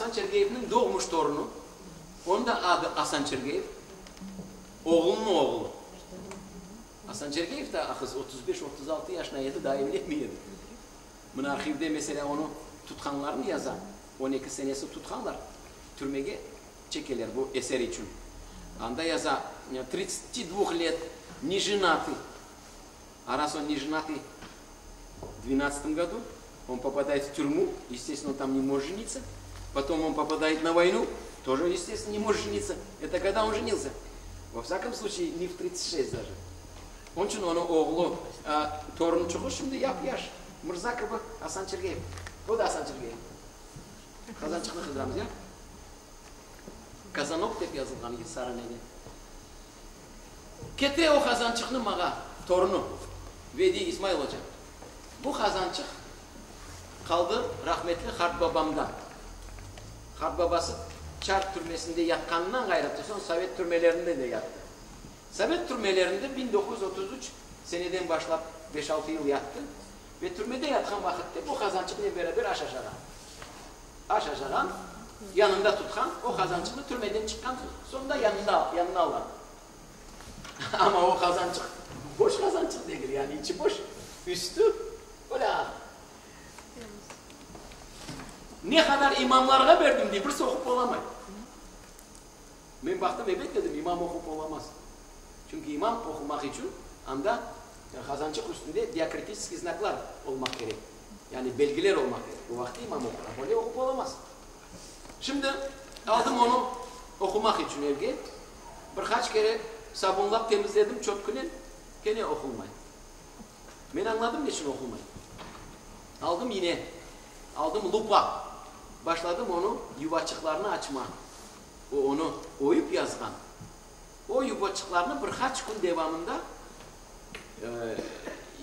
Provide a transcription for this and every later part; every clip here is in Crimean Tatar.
Asan Çergeyevniñ doğmuş torunı, onıñ da adı Asan Çergeyev, oğlunıñ oğlu. Asan Çergeyev de ahız 35, 36 yaşına edi, daa evlenmey edi. Mına arhivde, meselâ, onı tutqanlarını yaza, 12 senesi tutqanlar, türmege çekeler bu eser içün. Anda yaza, Tridtsati dvuh let, nejenatый. A raz on nejenatый v dvenadtsatом godu, on popadaet v türmu, estestvenno, on tam ne moj jenitsa, potom on popadaet na voynu, тоже, estestvenno, ne moj jenitsa. Eto kogda on jenilsâ? Vo vsâkom sluçaye, ne v tridtsat şest daje. Onıñ içün onıñ oğlu, torunçuğı şimdi yap-yaş, mırza kibi Asan Çergeyev. O da Asan Çergeyev. Qazançıqnı qıdıramız, ya? Kazanok dep yazılğan sarı nede. Kete o qazançıqnı mağa, torunı, ve dey, İsmail oca, bu qazançıq qaldı rahmetli qartbabamdan. Qartbabası çar türmesinde yatqanından ğayrı, soñ sovet türmelerinde de yattı. Sovet türmelerinde 1933 seneden başlap beş-altı yıl yattı ve türmede yatqan vaqıtte bu qazançıqnen beraber aş aşağan. Aş aşağan, yanında tutqan, o qazançıqnı türmeden çıqqan soñ da yanında, yanına alğan. Amma o qazançıq boş qazançıq degil, yani içi boş, üstü öyle ağ. Ne qadar imamlarğa berdim, dey, birisi oqup olamay. Men baqtım, ebet, dedim, imam oqup olamaz. Çünki imam oqumaq içün anda qazançıq üstünde diakritiçeskiy znaklar olmaq kerek, yani belgiler olmaq kerek. O vaqıt imam oqur, a böyle oqup olamaz. Şimdi aldım onı oqumaq içün evge, bir qaç kere sabunlap temizledim çötkünen, kene oqulmay. Men añladım neçün oqulmay. Aldım yine, aldım lupa, başladım onı yuvaçıqlarını açma. O onı oyup yazğan. O yuvaçıqlarnı bir qaç kün devamında,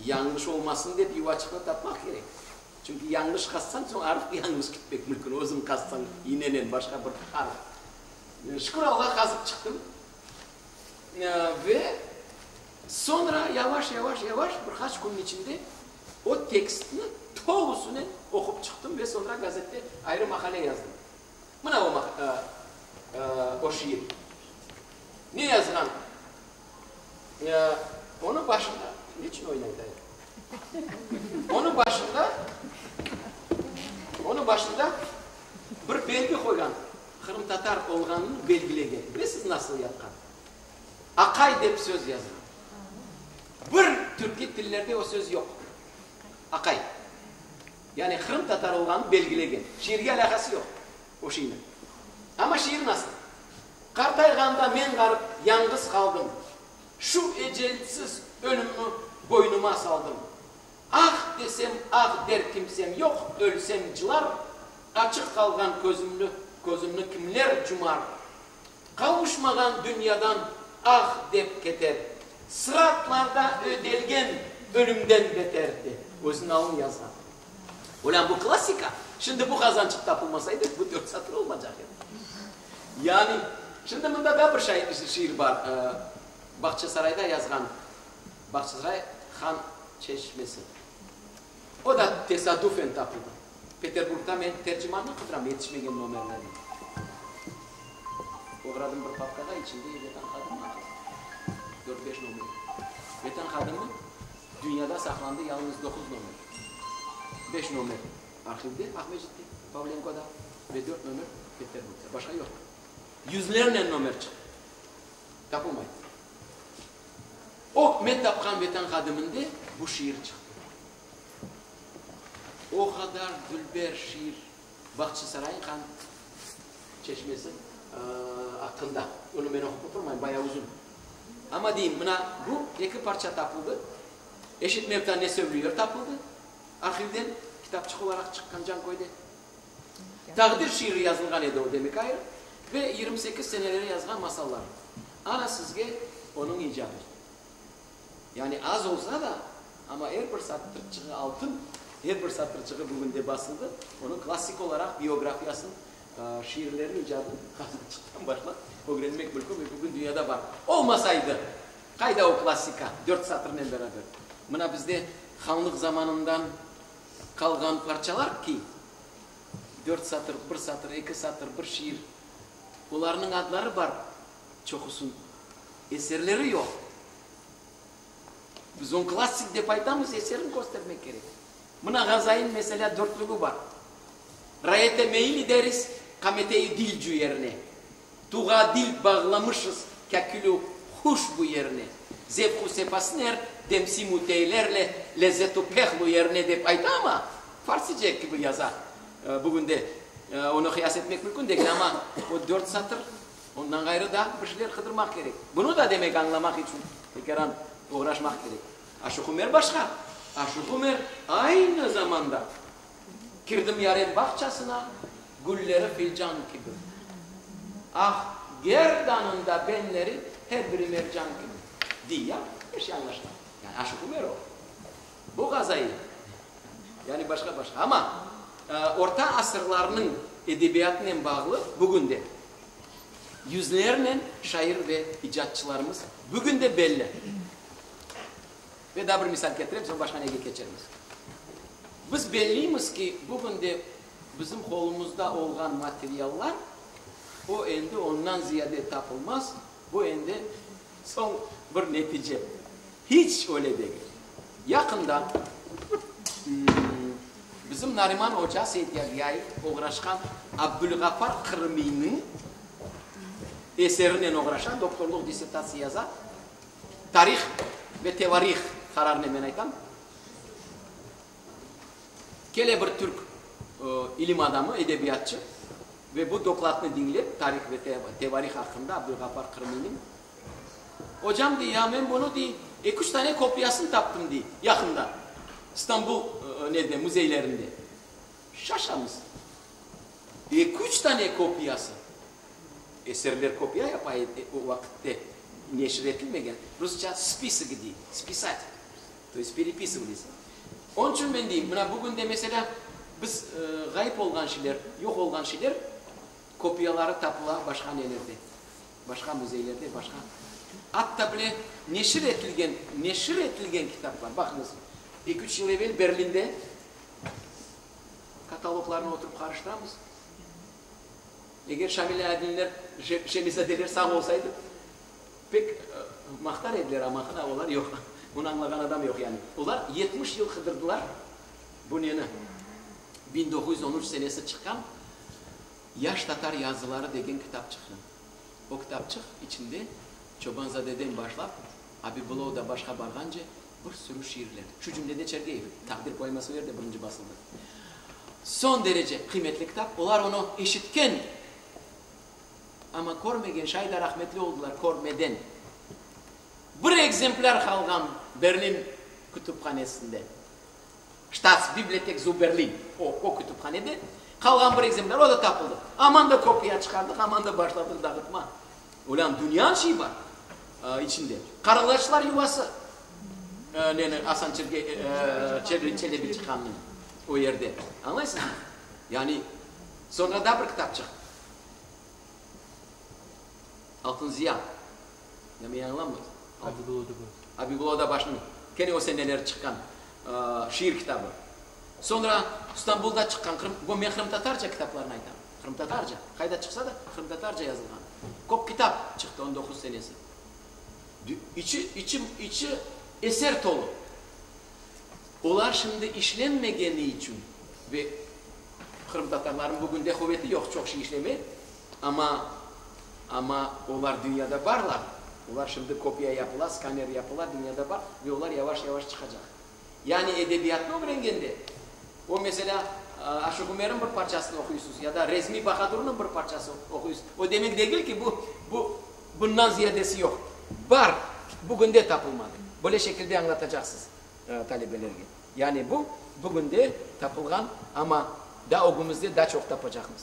yañlış olmasın dep, yuvaçıqnı tapmaq kerek. Çünki yañlış qazsañ, soñ arf yañlış ketmek mümkün, özüñ qazsañ iynenen başqa bir arf. Şükür Allağa qazıp çıqtım. Ve soñra yavaş-yavaş, yavaş bir qaç künniñ içinde o tekstni tolusınen oqup çıqtım ve soñra gazette ayrı maqale yazdım. Mına o o şiir. Ne yazğan? Onıñ başında, niçün oynay dayı? Onıñ başında, onıñ başında bir belgi qoyğan, qırımtatar olğanını belgilegen. Bilesiz nasıl yapqan? Aqay dep söz yazğan. Bir türkiy tillerde o söz yoq. Aqay. Yani qırımtatar olğanını belgilegen. Şiirge alâqası yoq o şiirniñ. Amma şiir nasıl? Qartayğanda men ğarip yañğız qaldım, Şu ecelsiz ölümni boynuma saldım. Ah desem, ah der kimsem yoq, ölsem cılar, Açıq qalğan közümni, közümni kimler cumar? Qavuşmağan dünyadan ah dep keter, Sıratlarda ödelgen ölümden beter, dep özüniñ alını yazğan. Olân bu klassika, şimdi bu qazançıq tapılmasaydı, bu dört satır olmacaq edi. Yani, şimdi mında daa bir şiir bar, Bağçasarayda yazğan Bağçasaray han çeşmesi. O da tesadufen tapıldı. Peterburgda men Tercimannı qıdıram, yetişmegen nomerlerni. Oğradım bir papkağa, içinde Vetan hadimi aqıl. Dört-beş nomer. Vetan hadimi dünyada saqlandı yalıñız doquz nomer. Beş nomer arhivde, Aqmescitte, Pavlenkoda ve dört nomer Peterburgda. Başqa yoq. Yüzlernen nomer çıqtı. Tapılmay. O, men tapqan Vetan hadiminde bu şiir çıqtı. O qadar dülber şiir Bağçasaray'ın han çeşmesi aqqında. Onı men oqup oturmayım, bayağı uzun. Amma deyim, mına bu eki parça tapıldı. Eşit mevta ne söylüyor tapıldı arhivden, kitapçıq olaraq çıqqan Canköyde. Taqdir şiiri yazılğan edi o demek ayrı ve 28 seneleri yazğan masalları. Ana sizge onıñ icadı. Yani az olsa da, amma er bir satırçığı altın, er bir satırçığı bugün de basıldı. Onıñ klassik olaraq biografiyasın, şiirlerin icadın qazançıqtan başlap ögrenmek mümkün ve bugün dünyada bar. Olmasaydı, qayda o klassika, dört satırnen beraber? Mına bizde hanlıq zamanından qalğan parçalar ki. Dört satır, bir satır, eki satır, bir şiir. Olarnıñ adları bar çoqusınıñ, eserleri yoq. Biz onı klassik dep aytamız, eserini köstermek kerek. Mına Ğazain, meselâ, dörtlügi bar. Rayete meyil ideriz qameteyi dil cüyerine. Tuğa dil bağlamışız kâkülü huş bu yerine. Zevq-u sefasın er dem sim-u teylerle lezzet-u pehlu yerine dep ayta amma, farsice kibi yaza. Bugün de onı qıyas etmek mümkün degil, amma o dört satır, ondan ğayrı da bir şeyler qıdırmaq kerek. Bunı da, demek, añlamaq içün tekaran oğraşmaq kerek. Aşıq Ümer başqa. Aşıq Ümer aynı zamanda Kirdim yarem bağçasına, Gülleri filcan kibi. Ah, gerdanında benleri Her biri mercan kibi. Diy ya, er şey añlaşıla. Yani Aşıq Ümer o. Bu Ğazaiy. Yani başqa-başqa. Amma orta asırlarnıñ edebiyatınen bağlı bugün de yüzlernen şair ve icatçılarımız bugün de belli. Ve daa bir misal ketirem, soñ başqa nege keçermiz. Biz belliymiz ki, bugün de bizim qolumızda olğan materiallar, o endi ondan ziyade tapılmaz, bu endi soñ bir netice. Hiç öyle degil. Yaqında bizim Nariman oca Seyityagiyayev oğraşqan Abdülğafar Qırımiyniñ eserinen oğraşa, doktorluq dissertatsiya yaza. Tarih ve tevarih qararınen men aytam. Kele bir türk ilim adamı, edebiyatçı ve bu dokladnı diñlep, tarih ve tevarih aqqında Abdülğafar Qırımiyniñ, Ocam, dey, ya men bunı, dey, eki-üç tane kopiyasını taptım, dey, yaqında, İstanbul nede, müzeylerinde. Şaşamız. Eki-üç tane kopiyası. Eserler kopya yapa edi, o vaqıtte neşir etilmegen, rusça spisok dey, spisat, to est perepisıvalis. Onıñ içün men deyim, mına bugün de meselâ, biz ğayıp olğan şeyler, yoq olğan şeyler kopiyaları tapıla başqa nelerde, başqa müzeylerde, başqa, atta bile neşir etilgen, neşir etilgen kitaplar. Baqıñız, eki-üç yıl evel Berlinde kataloglarnı oturıp qarıştıramız. Eger Şamil Alâdinler, Şemizadeler sağ olsaydı, pek maqtar ediler, amma hına olar yoq. Bunı añlağan adam yoq yani. Olar 70 yıl qıdırdılar bu neni, 1913 senesi çıqqan Yaş tatar yazıları degen kitapçıqnı. O kitapçıq içinde Çobanzadeden başlap Abibulla Odabaşqa barğance bir sürü şiirler, şu cümlede Çergeyev, Taqdir poeması o yerde birinci basıldı. Soñ derece qıymetli kitap. Olar onı eşitken, amma körmegen, şay da rahmetli oldılar körmeden. Bir ekzemplâr qalğan Berlin kütüphanesinde. Staatsbibliothek zu Berlin, o, o kütüphanede qalğan bir ekzemplâr, o da tapıldı. Aman da kopya çıqardıq, aman da başladıq dağıtma. Olân dünyanıñ şeyi bar içinde. Qarğaçlar yuvası, neni, Asan Çelebi Çiqannıñ o yerde. Añlaysızmı? Yani, soñra daa bir kitapçıq. Altın Ziya. Ya men yañılanmıyorum. Abibulla Odabaş. Abibulla Odabaşnıñ kene o seneleri çıqqan şiir kitabı. Soñra İstanbulda çıqqan Qırım, bu men qırımtatarca kitaplarını aytam. Qırımtatarca, qayda çıqsa da qırımtatarca yazılğan. Köp kitap çıqtı on doquz senesi. İçi, içi, içi eser tolu. Olar şimdi işlenmegeni içün ve qırımtatarlarnıñ bugünde quveti yoq çoq şey işleme, amma, amma olar dünyada barlar. Olar şimdi kopya yapıla, skaner yapıla, dünyada bar ve olar yavaş-yavaş çıqacaq. Yani edebiyatnı ögrengende, o, meselâ, Aşıq Ümerniñ bir parçasını oquysız ya da Rezmi Bahadurnıñ bir parçası oquysız, o demek degil ki, bu, bu, bundan ziyadesi yoq. Bar, bugünde tapılmadı. Böyle şekilde añlatacaqsız talebelerge. Yani bu, bugünde tapılğan, amma daa ögümizde daa çoq tapacaqmız.